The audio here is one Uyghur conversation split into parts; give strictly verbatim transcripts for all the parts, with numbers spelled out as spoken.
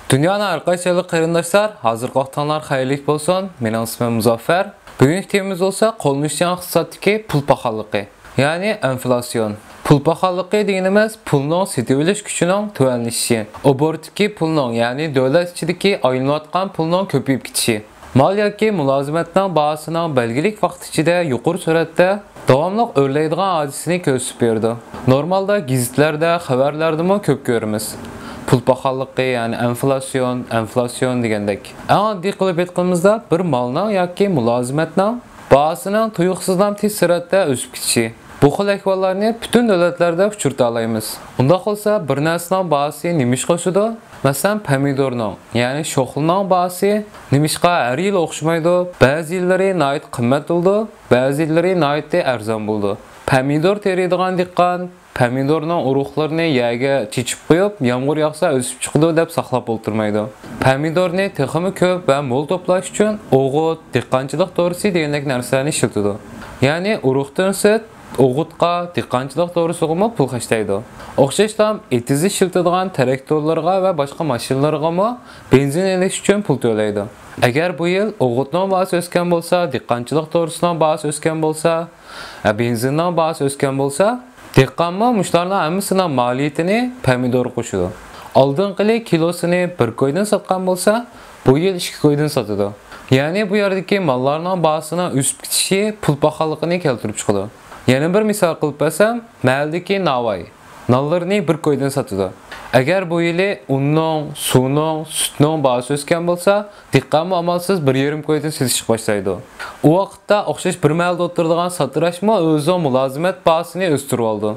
دۇنيانىڭ ھەر قايسى يەرلىك قېرىنداشلار، ھازىرقى ۋاقتىڭلار خەيرلىك بولسۇن. مېنىڭ ئىسمىم مۇزەففەر. بۈگۈنكى تېمىمىز بولسا قوللىنىشچان ئىقتىسادتىكى پۇل پاخاللىقى، يەنى ئىنفلاتسىيون. پۇل پاخاللىقى دېگىنىمىز پۇلنىڭ سېتىۋېلىش كۈچىنىڭ تۆۋەنلىشىشى، ئوبوروتتىكى پۇلنىڭ، يەنى دۆلەت ئىچىدىكى ئايلىنىۋاتقان پۇلنىڭ كۆپىيىپ كېتىشى. مال ياكى مۇلازىمەتنىڭ باھاسىنىڭ بەلگىلىك ۋاقىت ئىچىدە يۇقىرى سۈرئەتتە داۋاملىق ئۆرلەيدىغان ھادىسىنى كۆرسىتىپ بېرىدۇ. نورمالدا گېزىتلەردە، خەۋەرلەردىمۇ كۆپ كۆرىمىز. پۇل پاخاللىقى، يەنى ئىنفلاتسىيون، ئىنفلاتسىيون دېگەندەك. ئەڭ ئاددىي قىلىپ ئېيتقىنىمىزدا، بىر مالنىڭ ياكى مۇلازىمەتنىڭ باھاسىنىڭ تۇيۇقسىزلا تېز سۈرئەتتە ئۆسۈپ كېتىشى. بۇ خىل ئەھۋاللارنى پۈتۈن دۆلەتلەردە ئۇچرىتالايمىز. ئۇنداق بولسا، بىر نەرسىنىڭ باھاسى نېمىشقا ئۆسىدۇ؟ مەسىلەن، پەمىدورنىڭ، يەنى شوخلىنىڭ باھاسى نېمىشقا ھەر يىلى ئوخشىمايدۇ؟ بەزى يىللىرى ناھايىتى قىممەت بولىدۇ، بەزى يىللىرى ناھايىتى ئەرزان بولىدۇ. پەمىدور تېرىيدىغان دېھقان پەمىدورنىڭ ئۇرۇقلىرىنى يەرگە چېچىپ قويۇپ، يامغۇر ياغسا ئۆسۈپ چىقىدۇ دەپ ساقلاپ ئولتۇرمايدۇ. پەمىدورنى تېخىمۇ كۆپ ۋە مول توپلاش ئۈچۈن ئوغۇت، دېھقانچىلىق دورىسى دېگەندەك نەرسىلەرنى ئىشلىتىدۇ. يەنى ئۇرۇقتىن سىرت، ئوغۇتقا، دېھقانچىلىق دورىسىغىمۇ پۇل خەجلەيدۇ. ئوخشاشلا ئېتىز ئىشلىتىدىغان تىراكتورلىرىغا ۋە باشقا ماشىنىلىرىغىمۇ بېنزىن ئېلىش ئۈچۈن پۇل تۆلەيدۇ. ئەگەر بۇ يىل ئوغۇتنىڭ باھاسى ئۆسكەن بولسا، دېھقانچىلىق دورىسىنىڭ باھاسى ئۆسكەن بولسا، ئە، بېنزىننىڭ باھاسى ئۆسكەن بولسا، دېھقانمۇ مۇشۇلارنىڭ ھەممىسىنىڭ مالىيىتىنى پەمىدورغا قوشىدۇ. ئالدىنقى يىلى كىلوسىنى بىر كويدىن ساتقان بولسا، بۇ يىل ئىككى كويدىن ساتىدۇ. يەنى بۇ يەردىكى ماللارنىڭ باھاسىنىڭ ئۆسۈپ كېتىشى پۇل پاخاللىقىنى كەلتۈرۈپ چىقىدۇ. يەنە بىر مىسال قىلىپ بەرسەم، مەھەللىدىكى ناۋاي نانلىرىنى بىر كويدىن ساتىدۇ. ئەگەر بۇ يىلى ئۇننىڭ، سۇنىڭ، سۈتنىڭ باھاسى ئۆسكەن بولسا، دېھقانمۇ ئامالسىز بىر يېرىم كويدىن سېتىشقا باشلايدۇ. ئۇ ۋاقىتتا ئوخشاش بىر مەھەللىدە ئولتۇرىدىغان ساتىراچمۇ ئۆزىنىڭ مۇلازىمەت باھاسىنى ئۆستۈرۈۋالىدۇ.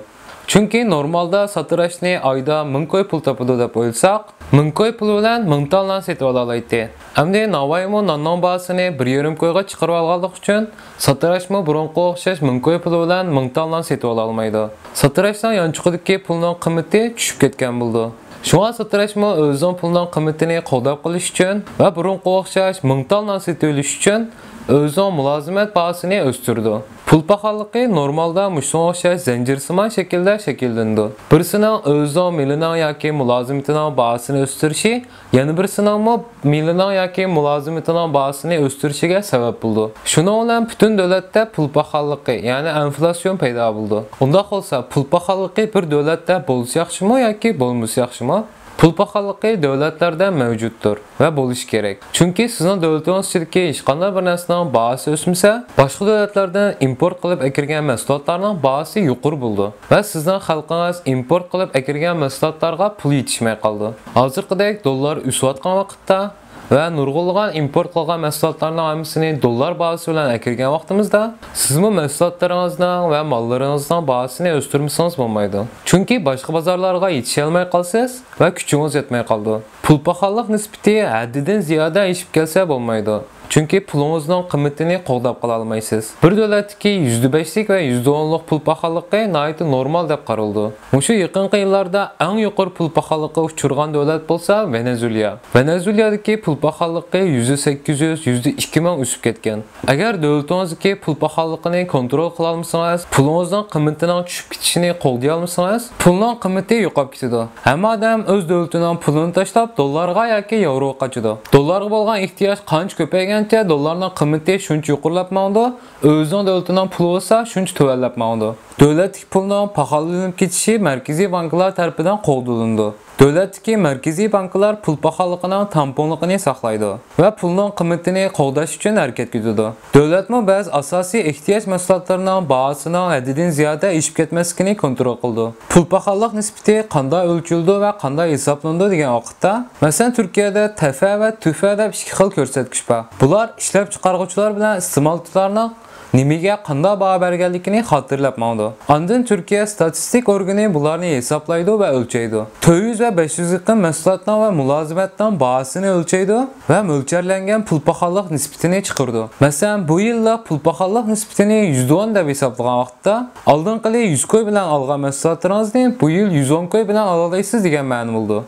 چۈنكى نورمالدا ساتىراچنى ئايدا مىڭ كوي پۇل تاپىدۇ دەپ ئويلىساق، مىڭ كوي پۇلى بىلەن مىڭ تال نان سېتىۋالالايتتى. ئەمدى ناۋايمۇ ناننىڭ باھاسىنى بىر يېرىم كويغا چىقىرىۋالغانلىقى ئۈچۈن، ساتىراچمۇ بۇرۇنقىغا ئوخشاش مىڭ كوي پۇلى بىلەن مىڭ تال نان سېتىۋالالمايدۇ. ساتىراچنىڭ يانچۇقىدىكى پۇلنىڭ قىممىتى چۈشۈپ كەتكەن بولىدۇ. شۇڭا ساتىراچمۇ ئۆزىنىڭ پۇلىنىڭ قىممىتىنى قوغداپ قېلىش ئۈچۈن ۋە بۇرۇنقىغا ئوخشاش مىڭ تال نان سېتىۋېلىش ئۈچۈن ئۆزىنىڭ مۇلازىمەت باھاسىنى ئۆستۈرىدۇ. پۇل پاخاللىقى نورمالدا مۇشۇنىڭغا ئوخشاش زەنجىرسىمان شەكىلدە شەكىللىنىدۇ. بىرسىنىڭ ئۆزىنىڭ مېلىنىڭ ياكى مۇلازىمىتىنىڭ باھاسىنى ئۆستۈرۈشى، يەنە بىرسىنىڭمۇ مېلىنىڭ ياكى مۇلازىمىتىنىڭ باھاسىنى ئۆستۈرۈشىگە سەۋەب بولىدۇ. شۇنىڭ بىلەن پۈتۈن دۆلەتتە پۇل پاخاللىقى، يەنى ئىنفلاتسىيون پەيدا بولىدۇ. ئۇنداق بولسا، پۇل پاخاللىقى بىر دۆلەتتە بولسا ياخشىمۇ ياكى بولمىسا ياخشىمۇ؟ پۇل پاخاللىقى دۆلەتلەردە مەۋجۇتتۇر ۋە بولۇشى كېرەك. چۈنكى سىزنىڭ دۆلىتىڭىز ئىچىدىكى ھېچقانداق بىر نەرسىنىڭ باھاسى ئۆسمىسە، باشقا دۆلەتلەردىن ئىمپورت قىلىپ ئەكىرگەن مەھسۇلاتلارنىڭ باھاسى يۇقىرى بولىدۇ ۋە سىزنىڭ خەلقىڭىز ئىمپورت قىلىپ ئەكىرگەن مەھسۇلاتلارغا پۇل يېتىشمەي قالىدۇ. ھازىرقىدەك دوللار ئۆسۈۋاتقان ۋاقىتتا ۋە نۇرغۇنلىغان ئىمپورت قىلغان مەھسۇلاتلارنىڭ ھەممىسىنى دوللار باھاسى بىلەن ئەكىرگەن ۋاقتىمىزدا، سىزمۇ مەھسۇلاتلىرىڭىزنىڭ ۋە ماللىرىڭىزنىڭ باھاسىنى ئۆستۈرمىسىڭىز بولمايدۇ. چۈنكى باشقا بازارلارغا يېتىشەلمەي قالىسىز ۋە كۈچىڭىز يەتمەي قالىدۇ. پۇل پاخاللىق نىسبىتى ھەددىدىن زىيادە ئېشىپ كەلسە بولمايدۇ. چۈنكى پۇلىڭىزنىڭ قىممىتىنى قوغداپ قالالمايسىز. بىر دۆلەتتىكى يۈزدە بەشلىك ۋە يۈزدە ئونلۇق پۇل پاخاللىقى ناھايىتى نورمال دەپ قارىلىدۇ. مۇشۇ يېقىنقى يىللاردا ئەڭ يۇقىرى پۇل پاخاللىقىغا ئۇچرىغان دۆلەت بولسا ۋېنېزۇېلا. ۋېنېزۇېلادىكى پۇل پاخاللىقى يۈزدە سەككىز يۈز، يۈزدە ئىككى مىڭ ئۆسۈپ كەتكەن. ئەگەر دۆلىتىڭىزدىكى پۇل پاخاللىقىنى كونترول قىلالمىسىڭىز، پۇلىڭىزنىڭ قىممىتىنىڭ چۈشۈپ كېتىشىنى قوغدىيالمىسىڭىز، پۇلنىڭ قىممىتى يوقاپ كېتىدۇ. ھەممە ئادەم ئۆز دۆلىتىنىڭ پۇلىنى تاشلاپ، دوللارغا ياكى ياۋروغا قاچىدۇ. دوللارغا بولغان ئېھتىياج قانچە كۆپەيگەنچە، دوللارنىڭ قىممىتى شۇنچە يۇقىرىلاپ ماڭىدۇ، ئۆزىنىڭ دۆلىتىنىڭ پۇلى بولسا شۇنچە تۆۋەنلەپ ماڭىدۇ. دۆلەتتىكى پۇلنىڭ پاخاللىنىپ كېتىشى مەركىزىي بانكىلار تەرىپىدىن قوغدىلىنىدۇ. دۆلەتتىكى مەركىزىي بانكىلار پۇل پاخاللىقىنىڭ تامپونلۇقىنى ساقلايدۇ ۋە پۇلنىڭ قىممىتىنى قوغداش ئۈچۈن ھەرىكەت كۆرسىتىدۇ. دۆلەتمۇ بەزى ئاساسىي ئېھتىياج مەھسۇلاتلىرىنىڭ باھاسىنىڭ ھەددىدىن زىيادە ئېشىپ كەتمەسلىكىنى كونترول قىلىدۇ. پۇل پاخاللىق نىسبىتى قانداق ئۆلچىلىدۇ ۋە قانداق ھېسابلىنىدۇ دېگەن ۋاقىتتا، مەسىلەن، تۈركىيەدە تەفە ۋە تۈفە دەپ ئىككى خىل كۆرسەتكۈچ بار. بۇلار ئىشلەپچىقارغۇچىلار بىلەن ئىستېمالچىلارنىڭ نېمىگە قانداق باھا بەرگەنلىكىنى خاتىرىلەپ ماڭىدۇ. ئاندىن تۈركىيە ستاتىستىك ئورگىنى بۇلارنى ھېسابلايدۇ ۋە ئۆلچەيدۇ. تۆت يۈز ۋە بەش يۈز يېقىن مەھسۇلاتنىڭ ۋە مۇلازىمەتنىڭ باھاسىنى ئۆلچەيدۇ ۋە مۆلچەرلەنگەن پۇل پاخاللىق نىسبىتىنى چىقىرىدۇ. مەسىلەن، بۇ يىللىق پۇل پاخاللىق نىسبىتىنى يۈزدە ئون دەپ ھېسابلىغان ۋاقىتتا، ئالدىنقى يىلى يۈز كوي بىلەن ئالغان مەھسۇلاتلىرىڭىزنى بۇ يىل يۈز ئون كوي بىلەن ئالالايسىز دېگەن مەنە بولىدۇ.